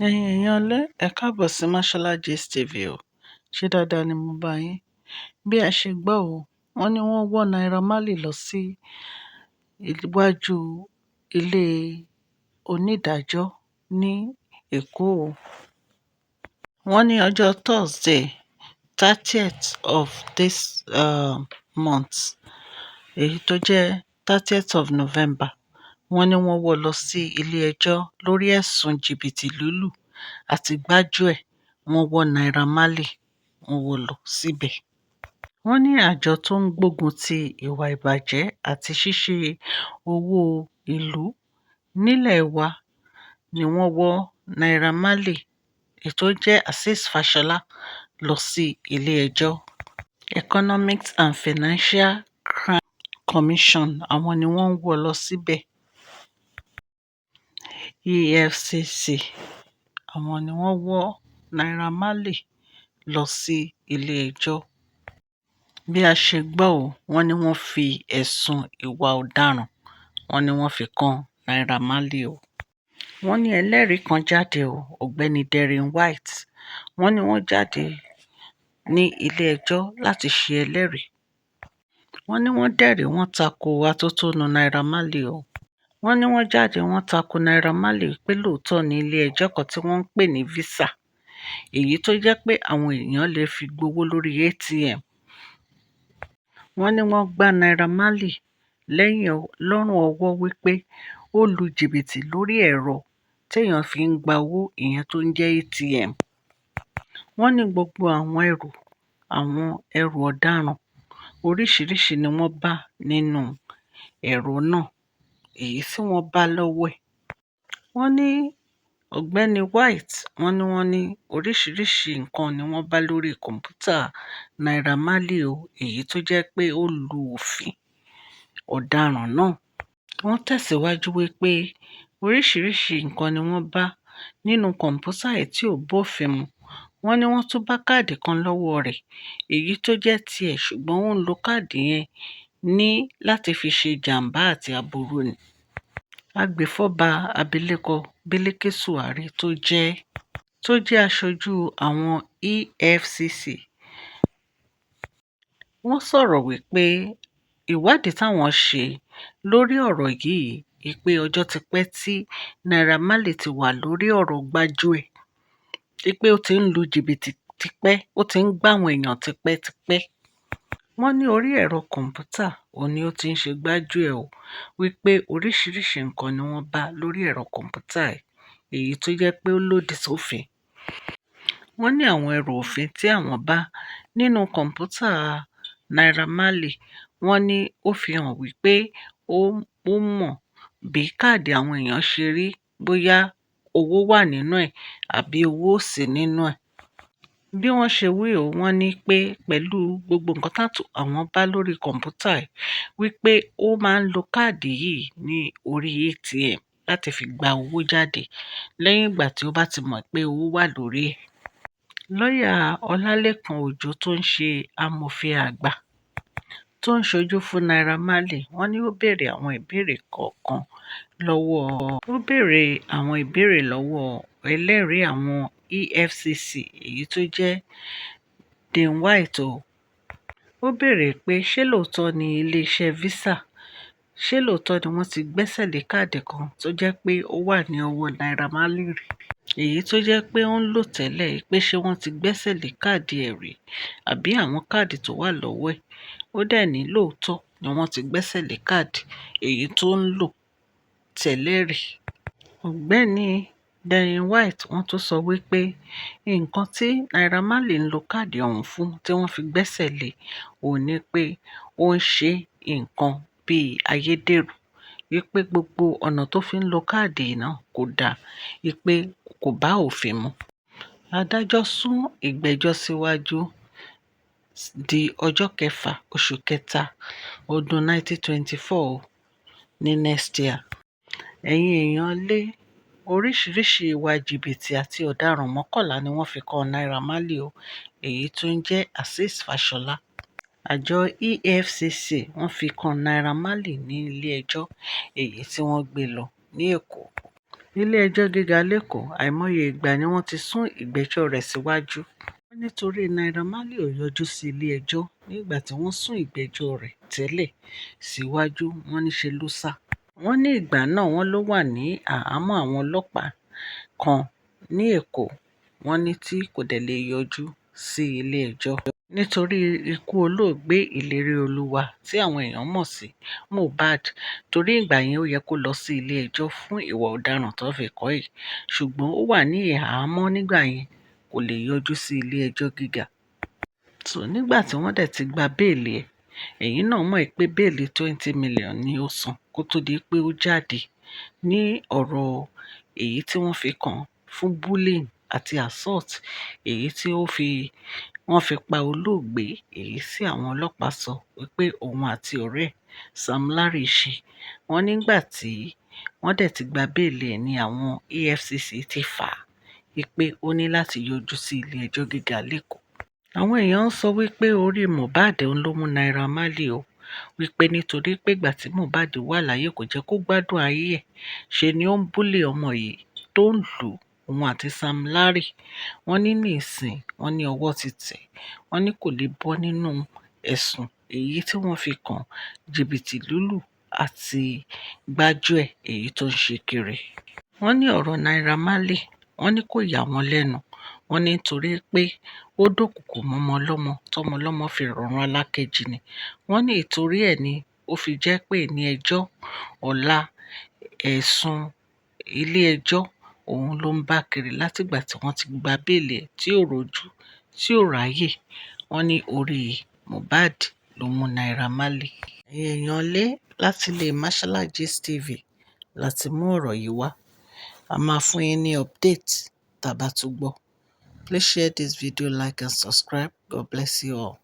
Ẹ̀yin èèyàn ilé, ẹ káàbọ̀ sí Mashola Gist TV o. Ṣé dáadáa ni mo bá yín? Bí a ṣe gbọ́ o, wọ́n ní wọ́n wọ́ Naira Marley lọ sí iwájú ilé onídàájọ́ ní Èkó o. Wọ́n ní ọjọ́ Thursday, 30th of this month, èyí tó jẹ́ 30th of November, wọ́n ní wọ́n wọ́ lọ sí ilé ẹjọ́ lórí ẹ̀sùn jìbìtì lílù àti gbájúẹ̀. Wọ́n wọ́ Naira Marley, wọ́n wọ́ lọ síbẹ̀. Wọ́n ní àjọ tó ń gbógun ti ìwà ìbàjẹ́ àti ṣíṣe owó ìlú nílé wa ni wọ́n wọ́ Naira Marley, èyí tó jẹ́ Azeez Fashola, lọ sí ilé ẹjọ́. Economic and Financial Crime Commission, àwọn ni wọ́n wọ́ lọ síbẹ̀. EFCC, àwọn ni wọ́n wọ́ Naira Marley lọ sí ilé-ẹjọ́. Bí a ṣe gbọ́ ọ, wọ́n ní wọ́n fi ẹ̀sùn ìwà ọ̀daràn, wọ́n ní wọ́n fi kan Naira Marley o. Wọ́n ní ẹlẹ́rìí kan jáde o, Ọ̀gbẹ́ni Derek White. Wọ́n ní wọ́n jáde ní ilé-ẹjọ́ láti ṣe ẹlẹ́rìí. Wọ́n ní wọ́n dẹ́rìí, wọ́n ta ko atótónu Naira Marley o. Wọ́n ní wọ́n jáde, wọ́n ta ko Naira Marley pé lóòótọ́ ní ilé-ẹjọ́ kan tí wọ́n ń pè ní Visa, èyí tó jẹ́ pé àwọn èèyàn lè fi gbowó lórí ATM. Wọ́n ní wọ́n gba Naira Marley lẹ́yìn lọ́rùn ọwọ́ wípé ó lu jìbìtì lórí ẹ̀rọ téèyàn fi ń gba owó, ìyẹn tó ń jẹ́ ATM. Wọ́n ní gbogbo àwọn ẹrù ọ̀daràn oríṣiríṣiì ni wọ́n bá nínú ẹ̀rọ náà, èyí tí wọ́n bá lọ́wọ́ ẹ̀. Wọ́n ní Ọ̀gbẹ́ni White, wọ́n ní oríṣiríṣiì nǹkan ni wọ́n bá lórí kọ̀ǹpútà Naira Marley o, èyí tó jẹ́ pé ó lu òfin ọ̀daràn náà. Wọ́n tẹ̀síwájú wípé oríṣiríṣiì nǹkan ni wọ́n bá nínú kọ̀ǹpútà ẹ̀ tí ò bófin mu. Wọ́n ní wọ́n tún bá káàdì kan lọ́wọ́ rẹ̀, èyí tó jẹ́ tiẹ̀, ṣùgbọ́n ó ń lo káàdì yẹn ní láti fi ṣe ìjàm̀bá àti aburú ni. Agbèfọ́ba abilékọ Bilikisu Ari tó jẹ́ aṣojú àwọn EFCC, wọ́n sọ̀rọ̀ wípé ìwádìí táwọn ṣe lórí ọ̀rọ̀ yìí, wípé ọjọ́ ti pẹ́ tí Naira Marley ti wà lórí ọ̀rọ̀ gbájúẹ̀, wípé ó ti ń lu jìbìtì tipẹ́, ó ti ń gbá àwọn èèyàn tipẹ́tipẹ́. Wọ́n ní orí ẹ̀rọ kọ̀ǹpútà òun ni ó ti ń ṣe gbájúẹ̀ o, wípé oríṣiríṣiì nǹkan ni wọ́n bá lórí ẹ̀rọ kọ̀ǹpútà ẹ̀, èyí tó jẹ́ pé ó lòdì sófin. Wọ́n ní àwọn ẹrù òfin tí àwọn bá nínú kọ̀ǹpútà Naira Marley, wọ́n ní ó fi hàn wípé ó mọ̀ bí káàdì àwọn èèyàn ṣe rí, bóyá owó wà nínú ẹ̀ àbí owó ò sí nínú ẹ̀. Bí wọ́n ṣe wí o, wọ́n ní pé pẹ̀lú gbogbo nǹkan tí àwọn bá lórí kọ̀ǹpútà ẹ̀, wípé ó máa ń lo káàdì yìí ní orí ATM láti fi gba owó jáde lẹ́yìn ìgbà tí ó bá ti mọ̀ pé owó wà lórí ẹ̀. Lọ́ọ̀yà Ọlálẹ́kan Ọjọ́ tó ń ṣe amòfin àgbà tó ń ṣojú fún Naira Marley, wọ́n ní ó béèrè àwọn ìbéèrè kọ̀ọ̀kan lọ́wọ́ ó béèrè àwọn ìbéèrè lọ́wọ́ ẹlẹ́rìí àwọn EFCC, èyí tó jẹ́ Dean White o. Ó béèrè pé ṣé lóòótọ́ ni iléeṣẹ́ Visa, ṣé lóòótọ́ ni wọ́n ti gbẹ́sẹ̀ lé káàdì kan tó jẹ́ pé ó wà ní ọwọ́ Naira Marley rí, èyí tó jẹ́ pé ó ń lò tẹ́lẹ̀, pé ṣé wọ́n ti gbẹ́sẹ̀ lé káàdì ẹ̀ rí àbí àwọn káàdì tó wà lọ́wọ́ ẹ̀. Ó dẹ̀ ní lóòótọ́ ni wọ́n ti gbẹ́sẹ̀ lé káàdì èyí tó ń lò tẹ́lẹ̀ rí. Ọ̀gbẹ́ni Derek White, wọ́n tún sọ wípé nǹkan tí Naira Marley ń lo káàdì ọ̀hún fún tí wọ́n fi gbẹ́sẹ̀ lé òun ni pé ó ń ṣe nǹkan bíi ayédèrú, wípé gbogbo ọ̀nà tó fi ń lo káàdì náà kò dáa, wípé kò bá òfin mu. Adájọ́ sún ìgbẹ́jọ́ síwájú di ọjọ́ kẹfà oṣù kẹta ọdún 2024 ní next year. Ẹ̀yin èèyàn ilé, oríṣiríṣiì ìwà jìbìtì àti ọ̀daràn 11 ni wọ́n fi kan Naira Marley o, èyí tó ń jẹ́ Azeez Fashola. Àjọ EFCC wọ́n fi kan Naira Marley ní ilé-ẹjọ́, èyí tí wọ́n gbé lọ ní Èkó. Nílé-ẹjọ́ gíga lẹ́kọ̀ọ́, àìmọye ìgbà ni wọ́n ti sún ìgbẹ́jọ́ rẹ̀ síwájú. Wọ́n nítorí Naira Marley ò yọjú sí ilé-ẹjọ́ nígbà tí wọ́n sún ìgbẹ́jọ́ rẹ̀ tẹ́lẹ̀ síwájú, wọ́n ní ṣe ló sá. Wọ́n ní ìgbà náà wọ́n lọ wà ní àhámọ́ àwọn ọlọ́pàá kan ní Èkó, wọ́n ní tí kò dé lè yọjú sí ilé-ẹjọ́. Nítorí ikú olóògbé Ìléríolúwà tí àwọn èèyàn mọ̀ sí Mohbad, torí ìgbà yẹn ó yẹ kó lọ sí ilé-ẹjọ́ fún ìwà ọ̀daràn tó fi kàn yìí, ṣùgbọ́n ó wà ní àhámọ́ nígbà yẹn, kò lè yọjú sí ilé-ẹjọ́ gíga. So nígbà tí wọ́n dẹ̀ ti gba béèlì ẹ̀, ẹ̀yin náà mọ̀ pé béèlì 20 million ni ó san kó tó di pé ó jáde ní ọ̀rọ̀ èyí tí wọ́n fi kàn fún bullying àti assault èyí tí ó fi wọ́n fi pa olóògbé, èyí tí àwọn ọlọ́pàá sọ wípé òun àti ọ̀rẹ́ ẹ̀ Sam Larry ṣe. Wọ́n nígbà tí wọ́n dẹ̀ ti gba béèlì ẹ̀ ní àwọn EFCC ti fà á wípé ó ní láti yọjú sí ilé-ẹjọ́ gíga lẹ́kọ̀ọ́. Àwọn èèyàn ń sọ wípé orí Mohbad òun ló mú Naira Marley o, wípé nítorí pé ìgbà tí Mohbad wà láyé kò jẹ́ kó gbádùn ayé ẹ̀, ṣe ni ó ń bully ọmọ yìí tó ń lù òun àti Sam Larry. Wọ́n ní nísìn, wọ́n ní ọwọ́ ti tẹ̀, wọ́n ní kò lè bọ́ nínú ẹ̀sùn èyí tí wọ́n fi kàn, jìbìtì lílù àti gbájúẹ̀ èyí tó ń ṣe kiri. Wọ́n ní ọ̀rọ̀ Naira Marley, wọ́n ní kò yà wọ́n lẹ́nu. Wọ́n ní nítorí pé ó dúnkòokò mọ́ ọmọ ọlọ́mọ tọ́mọ ọlọ́mọ fi rọ̀run alákejì ni. Wọ́n ní ìtorí ẹ̀ ni ó fi jẹ́ pé ní ẹjọ́ ọ̀la ẹ̀sùn ilé-ẹjọ́ òun ló ń bá kiri látìgbà tí wọ́n ti gba béèlì ẹ̀ tí ò rojú, tí ò ráyè. Wọ́n ní orí Mohbad ló mú Naira Marley. Ẹ̀yin èèyàn lé, láti ilé Mashola Gist TV láti mú ọ̀rọ̀ yìí wá. A máa fún yín ní update tá a bá tún gbọ́. Please share this video, like and subscribe. God bless you all.